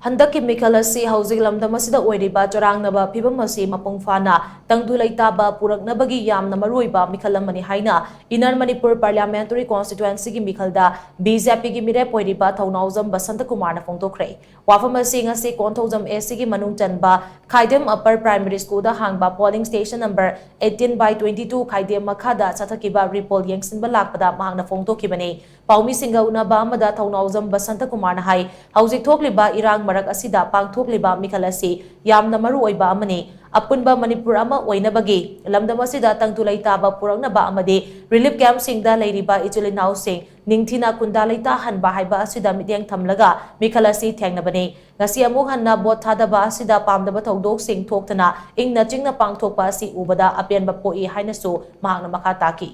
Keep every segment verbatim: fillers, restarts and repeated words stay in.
ꯍꯟꯗꯛꯀꯤ ꯃꯤꯈꯜ ꯑꯁꯤ ꯍꯧꯖꯤꯛ ꯂꯝꯗꯝ ꯑꯁꯤꯗ ꯑꯣꯏꯔꯤꯕ ꯆꯔꯥꯡꯅꯕ ꯐꯤꯕꯝ ꯑꯁꯤ ꯃꯄꯨꯡ ꯐꯥꯅ ꯇꯪꯗꯨ ꯂꯩꯇꯥꯕ ꯄꯨꯔꯛꯅꯕꯒꯤ ꯌꯥꯝꯅ ꯃꯔꯨꯑꯣꯏꯕ ꯃꯤꯈꯜ ꯑꯃꯅꯤ ꯍꯥꯏꯅ Inner Manipur Parliamentary Constituencyꯒꯤ ꯃꯤꯈꯜꯗ BJPꯒꯤ ꯃꯤꯔꯦꯞ ꯑꯣꯏꯔꯤꯕ ꯊꯧꯅꯥꯎꯖꯝ ꯕꯁꯟꯇ ꯀꯨꯃꯥꯔꯅ ꯐꯣꯡꯗꯣꯛꯈ꯭ꯔꯦ꯫ ꯋꯥꯐꯝ ꯑꯁꯤ ꯉꯁꯤ ꯀꯣꯟꯊꯧꯖꯝ ACꯒꯤ ꯃꯅꯨꯡ ꯆꯟꯕ ꯈꯥꯏꯗꯦꯝ Upper Primary Schoolꯗ ꯍꯥꯡꯕ polling station number eighteen by twenty two ꯈꯥꯏꯗꯦꯝ ꯃꯈꯥꯗ ꯆꯠꯊꯈꯤꯕ report ꯌꯦꯡꯁꯤꯟꯕ ꯂꯥꯛꯄꯗ ꯃꯍꯥꯛꯅ ꯐꯣꯡꯗꯣꯛꯈꯤꯕꯅꯤ꯫ ꯄꯥꯎꯃꯤꯁꯤꯡꯒ ꯎꯅꯕ ꯑꯃꯗ ꯊꯧꯅꯥꯎꯖꯝ ꯕꯁꯟꯇ ꯀꯨꯃꯥꯔꯅ ꯍꯥꯏ, ꯍꯧꯖꯤꯛ ꯊꯣꯛꯂꯤꯕ ꯏꯔꯥꯡ ꯃꯔꯛ ꯑꯁꯤꯗ ꯄꯥꯡꯊꯣꯛꯂꯤꯕ ꯃꯤꯈꯜ ꯑꯁꯤ ꯌꯥꯝꯅ ꯃꯔꯨ ꯑꯣꯏꯕ ꯑꯃꯅꯤ꯫ ꯑꯄꯨꯟꯕ ꯃꯅꯤꯄꯨꯔ ꯑꯃ ꯑꯣꯏꯅꯕꯒꯤ, ꯂꯝꯗꯝ ꯑꯁꯤꯗ ꯇꯪꯗꯨ ꯂꯩꯇꯥꯕ ꯄꯨꯔꯛꯅꯕ ꯑꯃꯗꯤ relief campꯁꯤꯡꯗ ꯂꯩꯔꯤꯕ ꯏꯆꯤꯜ ꯏꯅꯥꯎꯁꯤꯡ ꯅꯤꯡꯊꯤꯅ ꯈꯨꯟꯗꯥ ꯂꯩꯇꯥꯍꯟꯕ ꯍꯥꯏꯕ ꯑꯁꯤꯗ ꯃꯤꯠꯌꯦꯡ ꯊꯝꯂꯒ ꯃꯤꯈꯜ ꯑꯁꯤ ꯊꯦꯡꯅꯕꯅꯤ꯫ ꯉꯁꯤ ꯑꯃꯨꯛ ꯍꯟꯅ ꯚꯣꯠ ꯊꯥꯗꯕ ꯑꯁꯤꯗ ꯄꯥꯝꯗꯕ ꯊꯧꯗꯣꯛꯁꯤꯡ ꯊꯣꯛꯇꯅ ꯏꯪꯅ ꯆꯤꯛꯅ ꯄꯥꯡꯊꯣꯛꯄ ꯑꯁꯤ ꯎꯕꯗ ꯑꯄꯦꯟꯕ ꯄꯣꯛꯏ ꯍꯥꯏꯅꯁꯨ ꯃꯍꯥꯛꯅ ꯃꯈꯥ ꯇꯥꯈꯤ꯫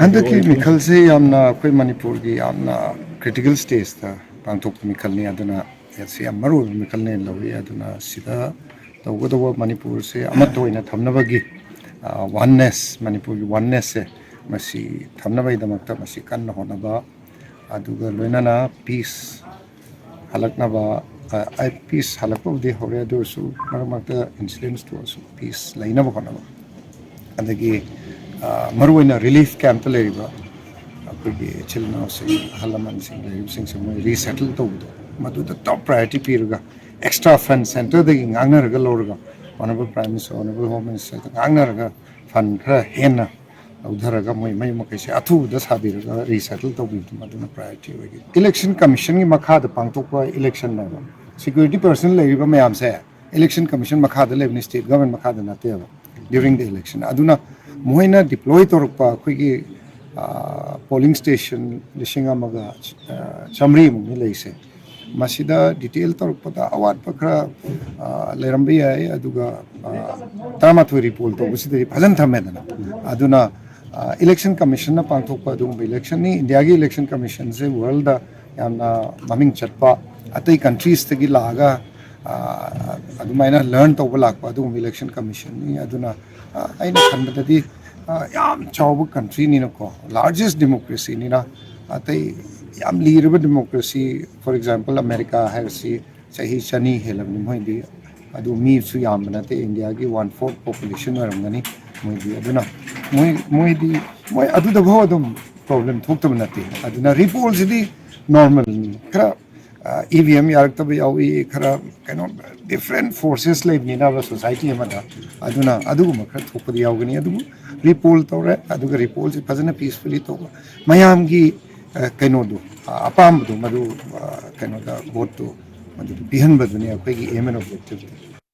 ꯍꯟꯗꯛꯀꯤ ꯃꯤꯈꯜꯁꯦ ꯌꯥꯝꯅ ꯑꯩꯈꯣꯏ ꯃꯅꯤꯄꯨꯔꯒꯤ ꯌꯥꯝꯅ critical stageꯇ ꯄꯥꯡꯊꯣꯛꯄ ꯃꯤꯈꯜꯅꯤ꯫ ꯑꯗꯨꯅ ꯁꯤ ꯌꯥꯝ ꯃꯔꯨ ꯑꯣꯏꯕ ꯃꯤꯈꯜꯅꯦꯅ ꯂꯧꯏ꯫ ꯑꯗꯨꯅ ꯁꯤꯗ ꯇꯧꯒꯗꯧꯕ ꯃꯅꯤꯄꯨꯔꯁꯦ ꯑꯃꯠꯇ ꯑꯣꯏꯅ ꯊꯝꯅꯕꯒꯤ oneness, ꯃꯅꯤꯄꯨꯔꯒꯤ onenessꯁꯦ ꯃꯁꯤ ꯊꯝꯅꯕꯒꯤꯗꯃꯛꯇ ꯃꯁꯤ ꯀꯟꯅ ꯍꯣꯠꯅꯕ, ꯑꯗꯨꯒ ꯂꯣꯏꯅꯅ peace ꯍꯜꯂꯛꯅꯕ꯫ Peace ꯍꯜꯂꯛꯄꯕꯨꯗꯤ ꯍꯧꯔꯦ, ꯑꯗꯨ ꯑꯣꯏꯔꯁꯨ ꯃꯔꯛ ꯃꯔꯛꯇ incidents ꯊꯣꯛꯑꯁꯨ peace ꯂꯩꯅꯕ ꯍꯣꯠꯅꯕ, ꯑꯗꯒꯤ ꯃꯔꯨꯑꯣꯏꯅ relief campꯇ ꯂꯩꯔꯤꯕ ꯑꯩꯈꯣꯏꯒꯤ ꯏꯆꯤꯜ ꯏꯅꯥꯎꯁꯤꯡ, ꯑꯍꯜ ꯂꯃꯟꯁꯤꯡ ꯂꯩꯔꯤꯕꯁꯤꯡꯁꯦ ꯃꯣꯏ resettle ꯇꯧꯕꯗꯣ, ꯃꯗꯨꯗ top priority ꯄꯤꯔꯒ extra fund centreꯗꯒꯤ ꯉꯥꯡꯅꯔꯒ ꯂꯧꯔꯒ Honourable Prime Minister, Honourable Home Ministerꯗ ꯉꯥꯡꯅꯔꯒ fund ꯈꯔ ꯍꯦꯟꯅ ꯂꯧꯊꯔꯒ ꯃꯣꯏ ꯃꯌꯨꯝ ꯃꯀꯩꯁꯦ ꯑꯊꯨꯕꯗ ꯁꯥꯕꯤꯔꯒ resettle ꯇꯧꯕꯤꯕꯗꯨ ꯃꯗꯨꯅ priority ꯑꯣꯏꯒꯅꯤ꯫ Election Commissionꯒꯤ ꯃꯈꯥꯗ ꯄꯥꯡꯊꯣꯛꯄ electionꯅꯦꯕ꯫ Security personnel ꯂꯩꯔꯤꯕ ꯃꯌꯥꯝꯁꯦ election commission ꯃꯈꯥꯗ ꯂꯩꯕꯅꯤ, state government ꯃꯈꯥꯗ ꯅꯠꯇꯦꯕ꯫ During the election ꯑꯗꯨꯅ ꯃꯣꯏꯅ deploy ꯇꯧꯔꯛꯄ ꯑꯩꯈꯣꯏꯒꯤ polling station ꯂꯤꯁꯤꯡ ꯑꯃꯒ ꯆꯥꯃꯔꯤꯃꯨꯛꯅꯤ ꯂꯩꯁꯦ꯫ ꯃꯁꯤꯗ detail ꯇꯧꯔꯛꯄꯗ ꯑꯋꯥꯠꯄ ꯈꯔ ꯂꯩꯔꯝꯕ ꯌꯥꯏ꯫ ꯑꯗꯨꯒ ꯇꯔꯥꯃꯥꯊꯣꯏ repoll ꯇꯧꯕꯁꯤꯗꯗꯤ ꯐꯖꯅ ꯊꯝꯃꯦꯗꯅ꯫ ꯑꯗꯨꯅ election commissionꯅ ꯄꯥꯡꯊꯣꯛꯄ ꯑꯗꯨꯒꯨꯝꯕ electionꯅꯤ꯫ Indiaꯒꯤ election commissionꯁꯦ worldꯗ ꯌꯥꯝꯅ ꯃꯃꯤꯡ ꯆꯠꯄ, ꯑꯇꯩ countriesꯇꯒꯤ ꯂꯥꯛꯑꯒ ꯑꯗꯨꯃꯥꯏꯅ learn ꯇꯧꯕ ꯂꯥꯛꯄ ꯑꯗꯨꯒꯨꯝꯕ election commissionꯅꯤ꯫ ꯑꯗꯨꯅ ꯑꯩꯅ ꯈꯟꯕꯗꯗꯤ ꯌꯥꯝ ꯆꯥꯎꯕ countryꯅꯤꯅꯀꯣ, largest democracyꯅꯤꯅ ꯑꯇꯩ ꯌꯥꯝ ꯂꯤꯔꯕ democracy, for example, America ꯍꯥꯏꯔꯁꯤ, ꯆꯍꯤ ꯆꯅꯤ ꯍꯦꯜꯂꯕꯅꯤ ꯃꯣꯏꯗꯤ꯫ ꯑꯗꯨ ꯃꯤꯁꯨ ꯌꯥꯝꯕ ꯅꯠꯇꯦ, India ꯒꯤ one fourth population ꯑꯣꯏꯔꯝꯒꯅꯤ ꯃꯣꯏꯗꯤ꯫ ꯑꯗꯨꯅ ꯃꯣꯏ ꯃꯣꯏꯗꯤ ꯃꯣꯏ ꯑꯗꯨꯗꯐꯥꯎ ꯑꯗꯨꯝ problem ꯊꯣꯛꯇꯕ ꯅꯠꯇꯦ꯫ ꯑꯗꯨꯅ repoll ꯁꯤꯗꯤ normal ꯅꯤ꯫ ꯈꯔ ꯏ ꯚꯤ ꯑꯦꯝ ꯌꯥꯔꯛꯇꯕ ꯌꯥꯎꯏ, ꯈꯔ ꯀꯩꯅꯣ, different forces ꯂꯩꯕꯅꯤꯅꯕ society ꯑꯃꯗ꯫ ꯑꯗꯨꯅ ꯑꯗꯨꯒꯨꯝꯕ ꯈꯔ ꯊꯣꯛꯄꯗꯤ ꯌꯥꯎꯒꯅꯤ꯫ ꯑꯗꯨꯕꯨ repoll ꯇꯧꯔꯦ, ꯑꯗꯨꯒ repoll ꯁꯤ ꯐꯖꯅ peacefully ꯇꯧꯕ, ꯃꯌꯥꯝꯒꯤ ꯑ, ꯀꯩꯅꯣꯗꯣ, ꯑ, ꯑꯄꯥꯝꯕꯗꯣ ꯃꯗꯨ, ꯑ, ꯀꯩꯅꯣꯗ, vote ꯇꯨ ꯃꯗꯨ ꯄꯤꯍꯟꯕꯗꯨꯅꯤ ꯑꯩꯈꯣꯏꯒꯤ aim and objective ꯇꯤ꯫